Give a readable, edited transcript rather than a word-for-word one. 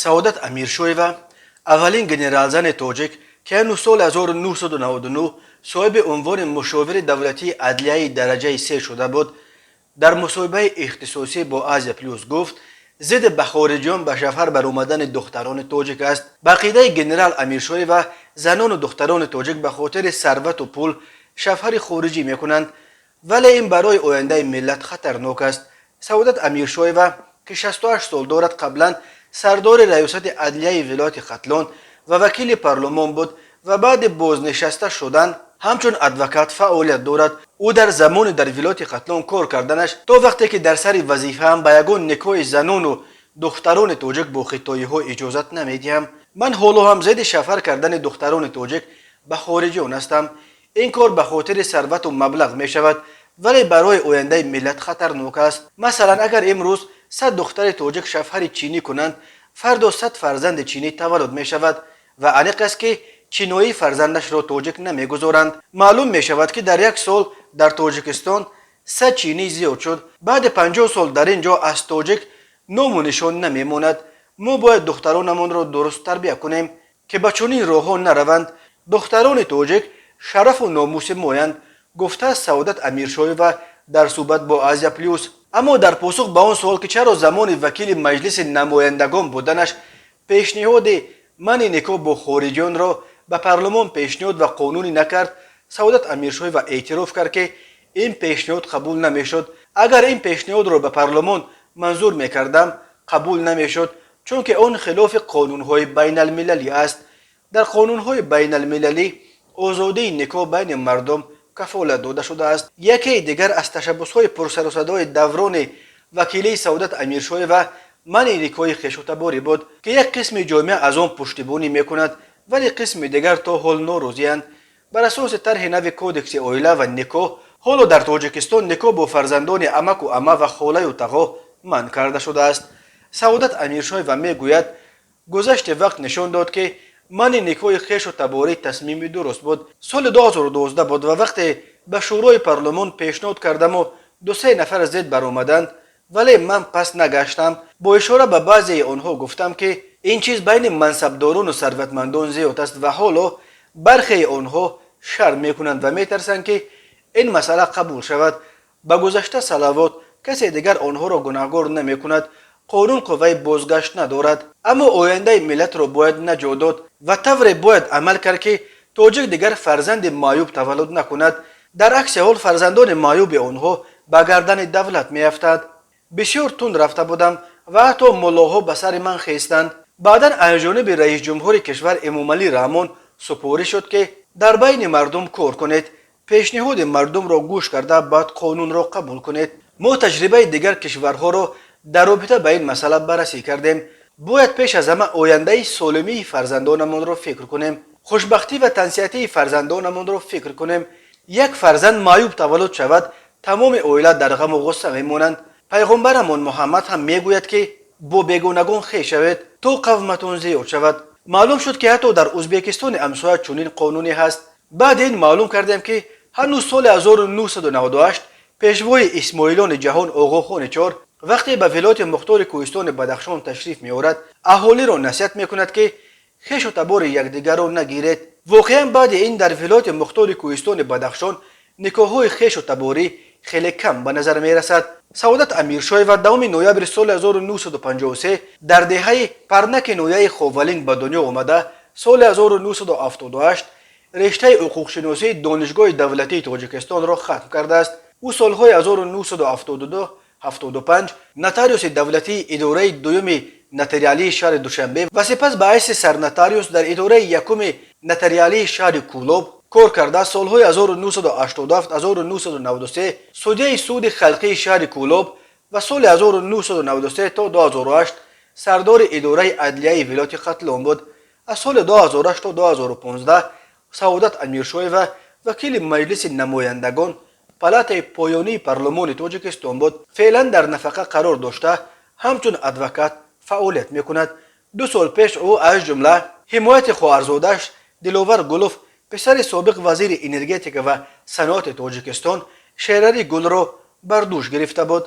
Саодат Амиршоева, аввалин генералзани тоҷик, ки ҳанӯз соли 1999 соҳиби унвони мушовири давлатии адлияи дараҷаи се шуда буд, дар мусоҳибаи ихтисосӣ бо Азия Плюс гуфт, зидди ба хориҷиён ба шавҳар баромадани духтарони тоҷик аст. Ба ақидаи генерал Амиршоева, занону духтарони тоҷик ба хотири сарвату пул шавҳари хориҷӣ мекунанд, вале ин барои ояндаи миллат хатарнок аст. Саодат Амиршоева, ки 68 сол дорад, қаблан сардори раёсати адлияи вилояти Хатлон ва вакили парлумон буд ва баъди бознишаста шудан ҳамчун адвокат фаъолият дорад. Ӯ дар замони дар вилояти Хатлон кор карданаш, то вақте ки дар сари вазифаам, ба ягон никоҳи занону духтарони тоҷик бо хитоиҳо иҷозат намедиҳам. Ман ҳоло ҳам зидди шавҳар кардани духтарони тоҷик ба хориҷиён ҳастам. Ин кор ба хотири сарвату маблағ мешавад, вале барои ояндаи миллат хатарнок аст. Масалан, агар имрӯз 100 духтари тоҷик шавҳари чинӣ кунанд, фардо 100 фарзанди чинӣ таваллуд мешавад ва аниқ аст, ки чиноӣ фарзандашро тоҷик намегузоранд. Маълум мешавад, ки дар як сол дар Тоҷикистон 100 чинӣ зиёд шуд. Баъди 50 сол дар ин ҷо аз тоҷик ному нишон намемонад. Мо бояд духтаронамонро дуруст тарбия кунем, ки ба чунин роҳҳо нараванд. Духтарони тоҷик шарафу номуси моянд, гуфтааст Саодат Амиршоева дар суҳбат бо Азия Плюс. Аммо дар посух ба он суол, ки чаро замони вакили Маҷлиси намояндагон буданаш пешниҳоди манъи никоҳ бо хориҷиёнро ба парлумон пешниҳод ва қонунӣ накард, Саодат Амиршоева эътироф кард, ки ин пешниҳод қабул намешуд. Агар ин пешниҳодро ба парлумон манзур мекардам, қабул намешуд, чунки он хилофи қонунҳои байналмилалӣ аст. Дар қонунҳои байналмилалӣ озодии никоҳ байни мардум кафолат дода шудааст. Якеи дигар аз ташаббусҳои пурсарусадои даврони вакилии Саодат Амиршоева манъи никоҳи хешутаборӣ буд, ки як қисми ҷомеа аз он пуштибонӣ мекунад, вале қисми дигар то ҳол норозиянд. Бар асоси тарҳи нави Кодекси оила ва никоҳ, ҳоло дар Тоҷикистон никоҳ бо фарзандони амаку ама ва холаю тағо манъ карда шудааст. Саодат Амиршоева мегӯяд, гузашти вақт нишон дод, ки манъи никоҳи хешу таборӣ тасмими дуруст буд. Соли 2012 буд ва вақте ба шӯрои парлумон пешниҳод кардаму дусе нафар зид баромаданд, вале ман пас нагаштам. Бо ишора ба баъзеи онҳо гуфтам, ки ин чиз байни мансабдорону сарватмандон зиёд аст ва ҳоло бархеи онҳо шарм мекунанд ва метарсанд, ки ин масъала қабул шавад. Ба гузашта салавот, касе дигар онҳоро гунаҳгор намекунад. Қонун қувваи бозгашт надорад, аммо ояндаи миллатро бояд наҷот дод ва тавре бояд амал кард, ки тоҷик дигар фарзанди маъюб таваллуд накунад. Дар акси ҳол фарзандони маъюби онҳо ба гардани давлат меафтад. Бисёр тунд рафта будам ва ҳатто муллоҳо ба сари ман хестанд. Баъдан аз ҷониби раисҷумҳури кишвар Эмомалӣ Раҳмон супориш шуд, ки дар байни мардум кор кунед, пешниҳоди мардумро гӯш карда, баъд қонунро қабул кунед. Мо таҷрибаи дигар кишварҳоро дар робита ба ин масъала баррасӣ кардем. Бояд пеш аз ҳама ояндаи солимии фарзандонамонро фикр кунем, хушбахтӣ ва тансиҳатии фарзандонамонро фикр кунем. Як фарзанд маъюб таваллуд шавад, тамоми оила дар ғаму ғусса мемонанд. Пайғомбарамон Муҳаммад ҳам мегӯяд, ки бо бегонагон хеш шавед, то қавматон зиёд шавад. Маълум шуд, ки ҳатто дар Ӯзбекистони ҳамсоя чунин қонуне ҳаст. Баъд ин маълум кардем, ки ҳанӯз соли 1998 пешвои исмоилони ҷаҳон Оғохони Чор вақте ба вилояти мухтори кӯҳистони Бадахшон ташриф меорад, аҳолиро насиҳат мекунад, ки хешу табори якдигарро нагиред. Воқеан, баъди ин дар вилояти мухтори кӯҳистони Бадахшон никоҳҳои хешу таборӣ хеле кам ба назар мерасад. Саодат Амиршоева 10 ноябри соли 1953 дар деҳаи Парнаки ноҳияи Ховалинг ба дунё омада, соли 1978 рештаи ҳуқуқшиносии Донишгоҳи давлатии Тоҷикистонро хатм кардааст. Ӯ солҳои 1972 75 нотариуси давлатии идораи дуюми нотариалии шаҳри Душанбе ва сипас ба ҳайси сарнотариус дар идораи якуми нотариалии шаҳри Кӯлоб кор карда, солҳои 1987-1993 судяи суди халқии шаҳри Кӯлоб ва соли 1993 то 2008 сардори идораи адлияи вилояти Хатлон буд. Аз соли 2008 то 2015 Саодат Амиршоева вакили Маҷлиси намояндагон, палатаи поёнии парлумони Тоҷикистон буд. Феълан дар нафақа қарор дошта, ҳамчун адвокат фаъолият мекунад. 2 сол пеш ӯ аз ҷумла ҳимояти хоҳарзодааш Диловар Гулов, писари собиқ вазири энергетика ва саноати Тоҷикистон Шералӣ Гулро бар дӯш гирифта буд.